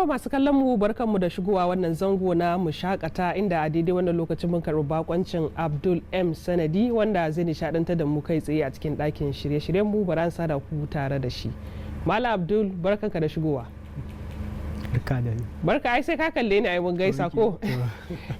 To, masu kallon mu, barkanmu da shigowa wannan zango na Mu Shakata, inda a daidai wannan lokacin mun karɓi bakoncin Abdul M Sanadi, wanda zai nishadantar da mu kai tsaye a cikin ɗakin shirye-shiryen mu. Bara sada ku tare da shi. Malam Abdul, barkanka da shigowa. Barka da ni. Barka, ai sai ka kalle ni, ai mun gaisa ko?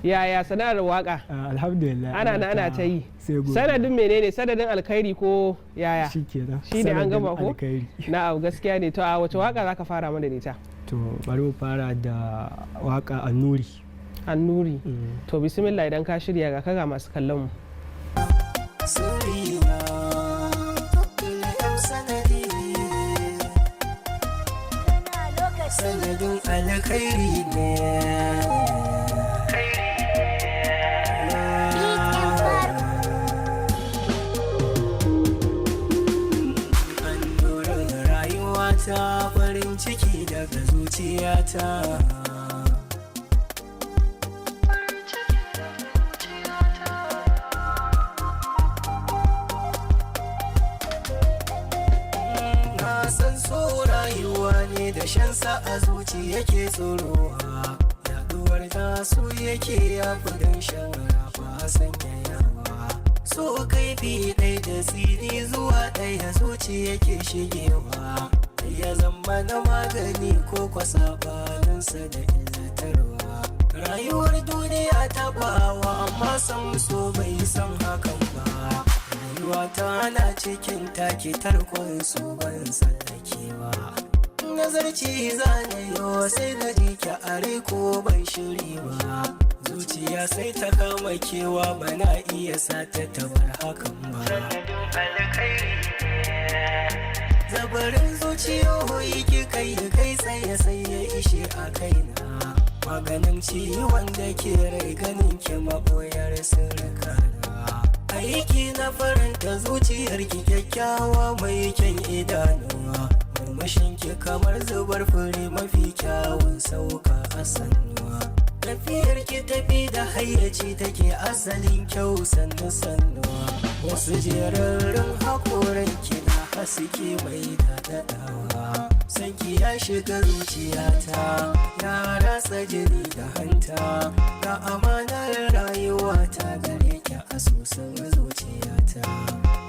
Yaya sana'ar waka? Alhamdulillah. Ana na ana ta yi. Sai godiya. Sanadin menene? Sanadin alkhairi ko yaya? Shikenan. Shi ne an gama ko? Sanadin alkhairi. Na'am, gaskiya ne. To, a wace waka zaka fara mana da ita? To, bari mu fara da waka Annuri. Annuri. To, bismillah, idan ka shirya, ga kaga masu kallon mu. Sirrina, Abdul M Sanadi. Sanadin alkhairi ne. Annurin rayuwata, farin ciki daga zuciyata. Na san so rayuwa ne, da shansa a zuci yake tsorowa. Yaduwar tasu yake ya fi shan rafa sanyayawa. So kaifi ɗaya da tsiri zuwa ɗaya zuci yake shigewa. Ya zama na magani ko kwasabaninsa da illatarwa. Rayuwar duniya ta bawa, amma san so bai san hakan ba. Rayuwa ta na cikin take tarkon su, ban tsallakewa. Nazarci zanayo, sai na ji ki are ko ban shiri ba. Zuciya sai ta kama kewa, bana iya sata ta bar hakan ba. Zabarin zuciyoyi kika yi kai tsaye, sai ya ishe a kaina. Maganin ciwon da ke rai, ganin ki maboyar sirrikana. Aiki na faranta zuciyar ki, kyakkyawa mai kyan idanuwa. Murmushin ki kamar zubar fure mafi kyawun sauka a sannuwa. Tafiyar ki tafi da hayyaci take, asalin kyau sannu sannuwa. Wasu jerarrun hakoran ki na haske mai daɗaɗawa. Sanki ya shiga zuciyata, ya ratsa jini da hanta. Ga amanar rayuwa ta gare ki, asusun zuciyata.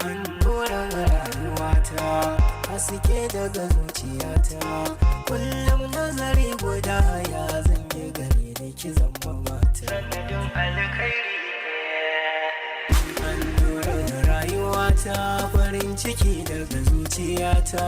An nura rayuwata, haske daga zuciyata. Kullum nazari guda, ya zan yi gare da ki zama mata. Sanadin alkhairi. Annurin rayuwata, farin ciki daga zuciyata.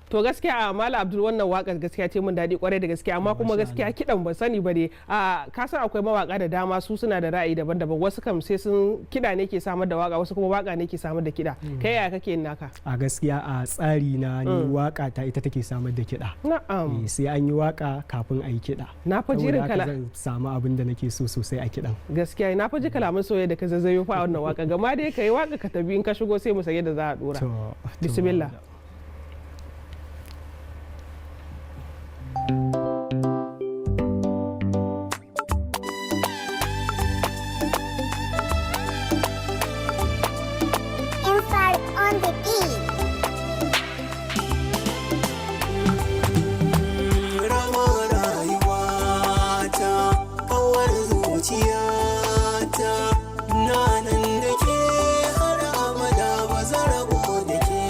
To, gaskiya a Malam Abdul, wannan wakar gaskiya ce mun daɗi kwarai da gaskiya, amma kuma gaskiya kiɗan ban sani ba ne. A ka san akwai mawaka da dama, su suna da ra'ayi daban-daban. Wasu kam sai sun kiɗa ne ke samar da waka, wasu kuma waka ne ke samar da kiɗa. Kai yaya kake yin naka? A gaskiya, a tsari na ni, waka ta ita take samar da kiɗa. Sai an yi waka kafin a yi kiɗa. Na fa Saboda jirin haka kala zan samu abin da nake so sosai a kiɗan. Gaskiya na fa ji kalaman soyayya da ka zazzayo fa a wannan waka. Gama dai kai waka ka tabi, in ka shigo sai mu san yadda za a dora. To. Bismillah. Infar on the beat. Rama rayuwata, kawar zuciyata, na nan da ke har abada, ba zan rabu da ke.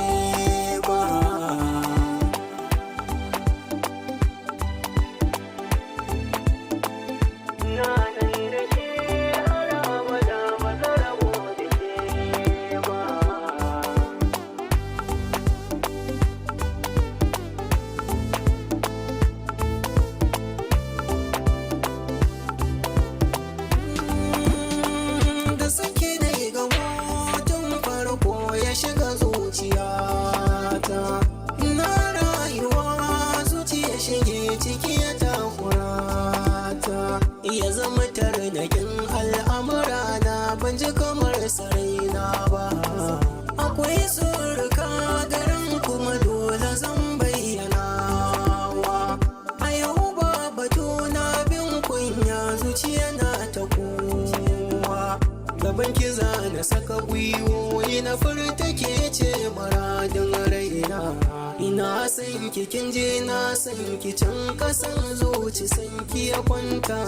ki zana saka gwiwoyi na furta ke ce muradin raina. Ina san ki, kin je, na san ki can kasan zuci, san ki ya kwanta.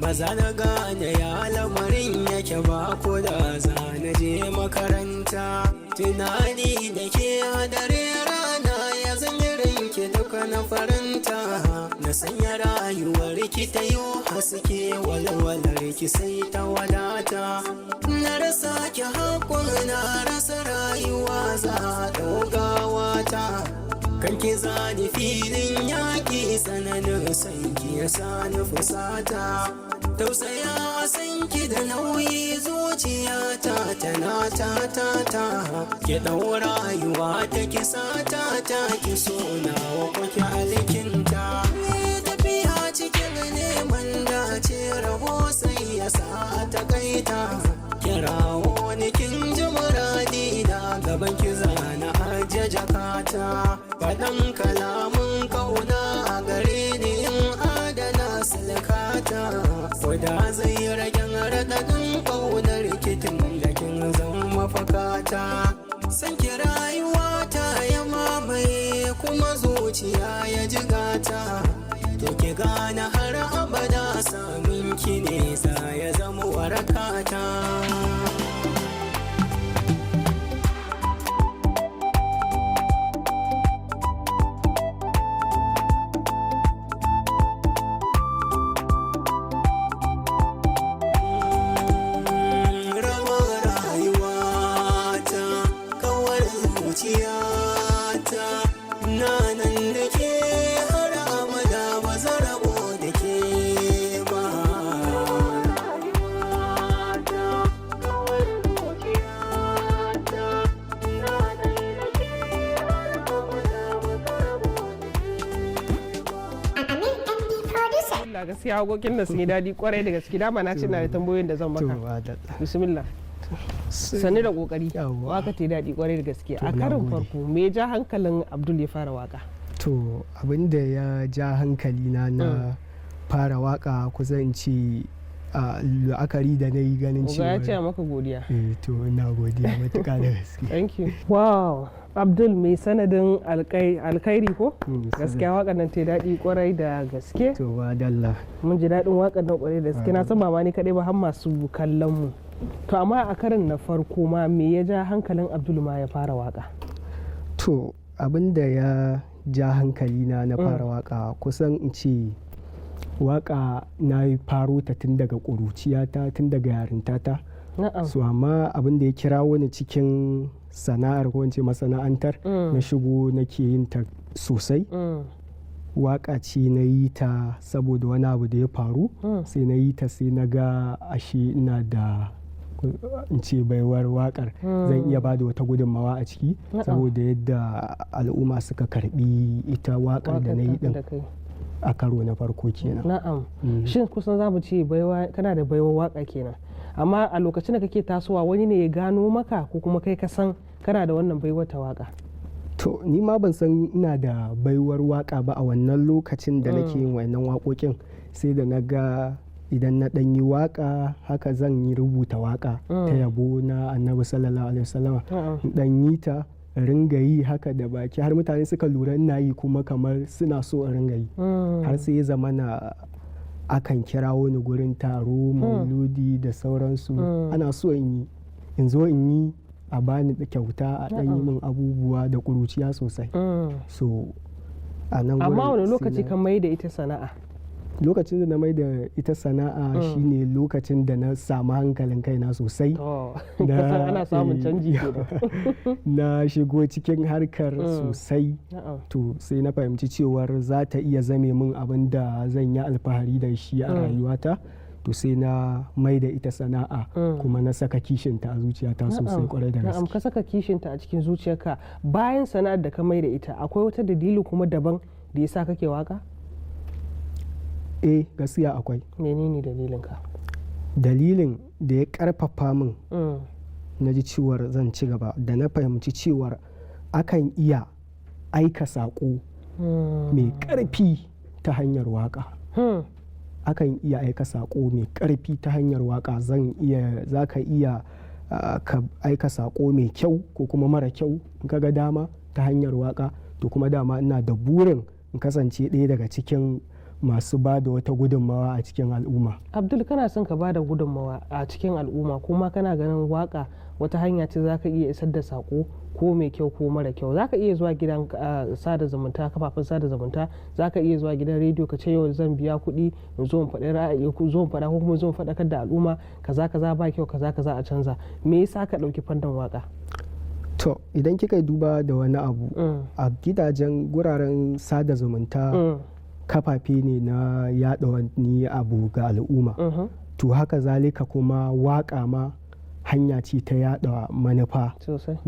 Ba za na gane ya lamarin yake ba ko da za na je makaranta. Tunani da ke dare rana, ya zanyi ranki duka na faranta. Na sanya rayuwar ki ta yi haske, walwalar ki sai ta wadata. Na rasa ki hakun na rasa rayuwa, za a ɗaugawa ta. Kan ki zani filin yaƙi, tsananin sanki ya sani fusata. Tausaya sanki da nauyi, zuciyata tana ta ta ta. Ki ɗau rayuwa ta ki sata ta, ki so nawa ki alkinta. Tafiya cikin neman dace, rabo sai ya sa ta kaita. Kirawo ni, kin ji muradi na, gaban ki zana aje jakata. Faɗan kalamun kauna a gare ni, in adana silkata. Koda zai rage raɗaɗin ƙaunar kitin da kin zan mafakata. San ki rayuwa ta ya mamaye, kuma zuciya ya jigata. To ki gane har abada samun ki ne za ya zama warakata. Raba rayuwata, kawar zuciyata, na nan da ke har abada, ba zan rabo da ke ba. Amin MD Producer. Allah, gaskiya waƙoƙin nan sun yi daɗi kwarai da gaske. Dama na ce na da tambayoyin da zan To maka. Madalla. Bismillah, sannu da kokari. Yawwa. Waka ta yi daɗi kwarai da gaske. To, A na karin gode. farko, me ya ja hankalin Abdul ya fara waka? To, abin da ya ja hankali na na fara waka, kusan in ce a la'akari da na yi ganin Oga ya ce cewa maka godiya. Eh, to ina godiya matuƙa da gaske. Thank you. Wow, Abdul mai sanadin alkhairi ko? Gaskiya waƙar nan ta yi daɗi kwarai da gaske. To madalla. Mun ji daɗin waƙar nan kwarai da gaske. Na san ba ma ni kaɗai ba, har masu kallon mu. To amma a karin na farko ma, me ya ja hankalin Abdul ma ya fara waka? To, abin da ya ja hankali na na fara waka, kusan in ce waka na yi faro ta tun daga ƙuruciyata, tun daga yarintata. So amma abin da ya kira wani cikin sana'ar, ko in ce masana'antar, na shigo nake yin ta sosai, waka ce na yi ta saboda wani abu da ya faru. Sai na yi ta, sai na ga ashe ina da, in ce, baiwar wakar, zan iya ba da wata gudunmawa a ciki, saboda yadda al'umma suka karbi ita wakar da na yi Waƙar din da kai. a karo na farko kenan. Na'am. Shin kusan za mu ce baiwa, kana da baiwar waka kenan? Amma a lokacin da kake tasowa, wani ne ya gano maka ko kuma kai ka san kana da wannan baiwar ta waka? To, ni ma ban san ina da baiwar waka ba a wannan lokacin da nake yin wannan waƙoƙin, sai da na ga idan na ɗan yi waka haka, zan yi rubuta waka ta yabo na Annabi sallallahu alaihi wasallama, in ɗan yi ta, in ringa yi haka da baki, har mutane suka lura ina yi, kuma kamar suna so in ringa yi, har sai ya zama na akan kirawo ni gurin taro, mauludi da sauransu, ana so in yi, in zo in yi, a bani da kyauta, a ɗan yi min abubuwa da ƙuruciya sosai. So a nan Amma gurin wani sai lokaci ka mai da ita sana'a? Lokacin da na mai da ita sana'a shine lokacin da na samu hankalin kaina sosai. To, kasan ana samun canji kenan. Na shigo cikin harkar sosai. To sai na fahimci cewar za ta iya zame min abin da zan yi alfahari da shi a rayuwata. To sai na mai da ita sana'a, kuma na saka kishinta a zuciyata sosai kwarai da gaske. Ka saka kishinta a cikin zuciyarka. Bayan sana'ar da ka mai da ita, akwai wata dalili kuma daban da yasa kake waka? Eh, gaskiya akwai. Menene dalilinka? Dalilin da ya karfafa min na ji cewar zan ci gaba, da na fahimci cewar akan iya aika saƙo mai ƙarfi ta hanyar waƙa. Akan iya aika saƙo mai ƙarfi ta hanyar waƙa. Zan iya, za ka iya Ka aika saƙo mai kyau ko kuma mara kyau in ka ga dama ta hanyar waka. To kuma dama ina da burin in kasance ɗaya daga cikin masu ba da wata gudunmawa a cikin al'umma. Abdul, kana son ka bada gudunmawa a cikin al'umma, kuma kana ganin waka wata hanya ce za ka iya isar da sako, ko mai kyau ko mara kyau. Za ka iya zuwa gidan sada zumunta, kafafen sada zumunta, za ka iya zuwa gidan rediyo ka ce yau zan biya kuɗi in zo in faɗi ra'ayi, ko zo in faɗa, ko kuma zo in faɗakar da al'umma kaza kaza ba kyau, kaza kaza a canza. Me yasa ka ɗauki fannin waka? To, idan kika duba da wani abu, a gidajen guraren sada zumunta kafafe ne na yada wani abu ga al'umma. To haka zalika kuma waka ma hanya ce ta yada manufa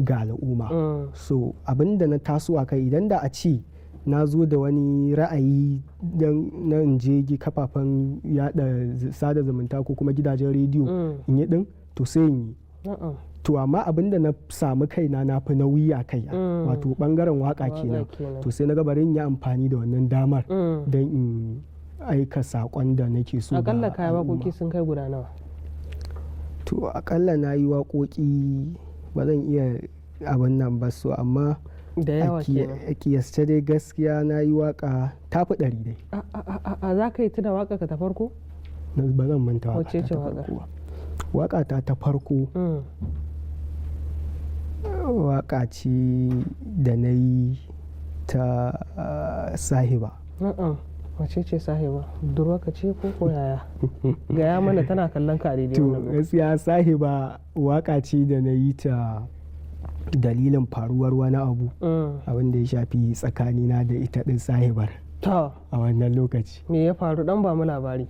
ga al'umma. So abinda na taso a kai, idan da a ce na zo da wani ra'ayi don na in je kafafen yada sada zumunta ko kuma gidajen rediyo in yi din, to sai in yi. To amma abinda na samu kaina na fi nauyi a kai, wato bangaren waka kenan, to sai na ga bari in yi amfani da wannan damar don in aika sakon da nake so ga Akalla kaya al'umma. waƙoƙi sun kai guda nawa? To, akalla na yi waƙoƙi, ba zan iya abin nan ba so, amma Da yawa kenan. a kiyasce dai gaskiya na yi waka ta fi 100 dai. A za ka yi tuna waƙa ka ta farko? Ba zan manta waka Wacce ta ce ta waƙar? farko ba. Waka ta ta farko waka ce da na yi ta Sahiba. Na'am. Wace ce Sahiba? Budurwarka ce ko yaya? Gaya mana, tana kallon ka a daidai To, wannan lokaci. gaskiya Sahiba waka ce da na yi ta dalilin faruwar wani abu, abin da ya shafi tsakanina da ita din sahibar a wannan lokaci. Me ya faru? Dan ba mu labari.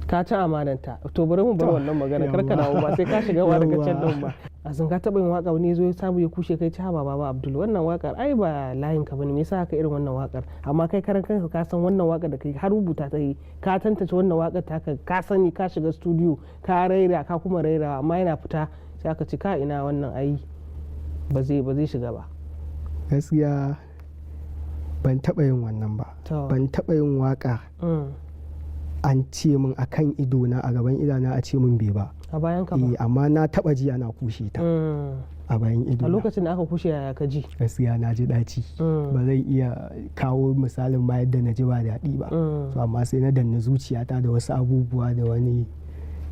Ka ci amananta. To, bari mu bar wannan magana, kar ka dawo ba sai ka shiga wa daga can din ba. A zan ka taɓa yin waka, wani ya zo ya samu ya kushe kai, ci haba baba Abdul, wannan wakar ai ba layin ka bane, me yasa haka irin wannan wakar? Amma kai karan kanka ka san wannan wakar da kai har rubuta ta yi, ka tantance wannan wakar ta, ka sani, ka shiga studio ka raira, ka kuma raira, amma yana fita sai aka ce ka ina, wannan ai ba zai shiga ba. Gaskiya ban taɓa yin wannan ba. Ban taɓa yin waka an ce min a kan idona, a gaban idona, a ce min bai ba. A bayan ka ba? Eh, amma na taɓa ji ana kushe ta a bayan A idona. lokacin da aka kushe, yaya ka ji? Gaskiya na ji ɗaci. Ba zan iya kawo misalin ma yadda na ji ba daɗi ba. To amma sai na danna zuciyata da wasu abubuwa da wani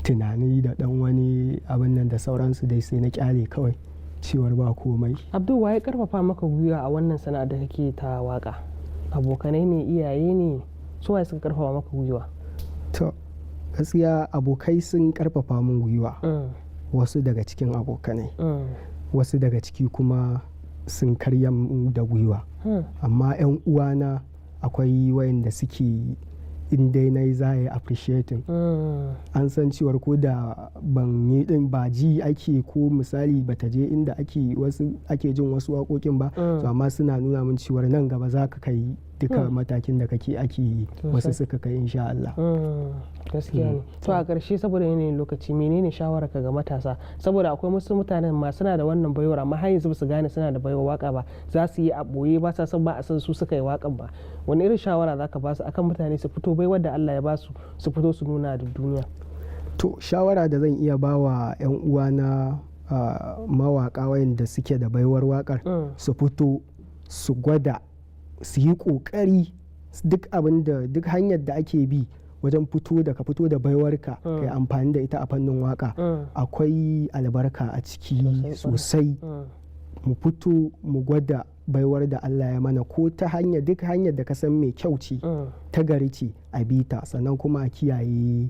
tunani da ɗan wani abin nan da sauransu dai, sai na kyale kawai cewar ba komai. Abdul, waye karfafa maka gwiwa a wannan sana'ar da kake ta waka? Abokanai ne, iyaye ne, su waye suka karfafa maka gwiwa? To, gaskiya abokai sun karfafa min gwiwa, wasu daga cikin abokanai, wasu daga ciki kuma sun karya min da gwiwa. Amma 'yan uwana akwai wayanda suke in dai na yi za a yi appreciating. An san cewar ko da ban yi din ba, ji ake ko misali bata je inda ake wasu ake jin wasu waƙoƙin ba, to amma suna nuna min cewar nan gaba za ka kai duka matakin da kake ake wasu suka kai, insha Allah. Gaskiya ne. To, a ƙarshe, saboda yanayin lokaci, menene shawararka ga matasa? Saboda akwai wasu mutanen ma suna da wannan baiwar, amma har yanzu ba su gane suna da baiwar waka ba. Za su yi a ɓoye, ba sa son ba a san su suka yi wakan ba. Wani irin shawara za ka ba su akan mutane su fito, baiwar da Allah ya ba su, su fito su nuna da duniya? To, shawara da zan iya ba wa 'yan uwana mawaka wayanda suke da baiwar wakar, su fito su gwada, su yi kokari duk abin da duk hanyar da ake bi wajen fito da ka fito da baiwarka, ka yi amfani da ita a fannin waka, akwai albarka a ciki sosai. Mu fito mu gwada baiwar da Allah ya mana, ko ta hanya duk hanyar da ka san mai kyau ce, ta gari ce, a bita. Sannan kuma a kiyaye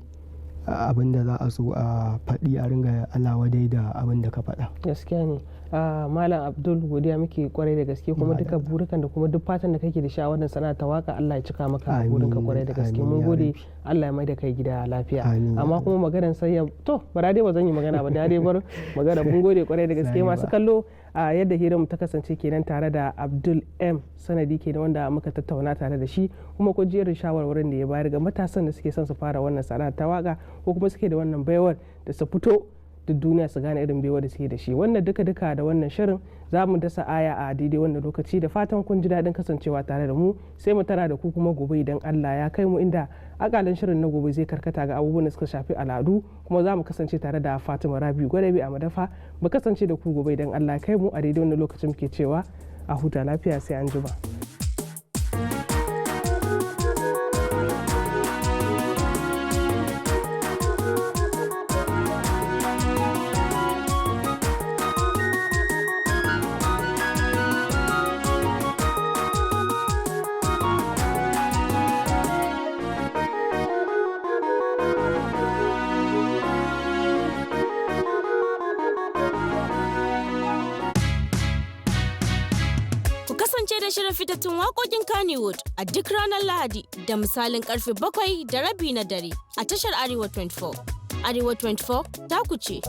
abin da za a zo a faɗi a ringa Allah wadai da abin da ka faɗa. Gaskiya ne. Malam Abdul, godiya muke kwarai da gaske, kuma duka burukan da kuma duk fatan da kake da shi a wannan sana'a ta waka, Allah ya cika maka burinka kwarai da gaske. Mun gode, Allah ya mai da kai gida lafiya. Amma kuma maganar sai ya to bara dai ba zan yi magana ba, da dai bar magana. Mun gode kwarai da gaske. Masu kallo, a yadda hirar ta kasance kenan tare da Abdul M Sanadi kenan, wanda muka tattauna tare da shi, kuma kun ji irin shawarwarin da ya bayar ga matasan da suke son su fara wannan sana'a ta waka, ko kuma suke da wannan baiwar, da su fito. Duk duniya su gane irin baiwa da suke da shi. Wannan duka duka da wannan shirin za mu dasa aya a daidai wannan lokaci. Da fatan kun ji daɗin kasancewa tare da mu. Sai mu tara da ku kuma gobe idan Allah ya kai mu, inda akalin shirin na gobe zai karkata ga abubuwan da suka shafi al'adu, kuma za mu kasance tare da Fatima Rabi Gwadabi a madafa. Mu kasance da ku gobe idan Allah ya kai mu. A daidai wannan lokacin muke cewa a huta lafiya, sai an jima. Ku kasance da shirin fitattun waƙoƙin Kannywood a duk ranar Lahadi da misalin karfe 7:30 na dare a tashar Arewa 24. Arewa 24 ta ku ce.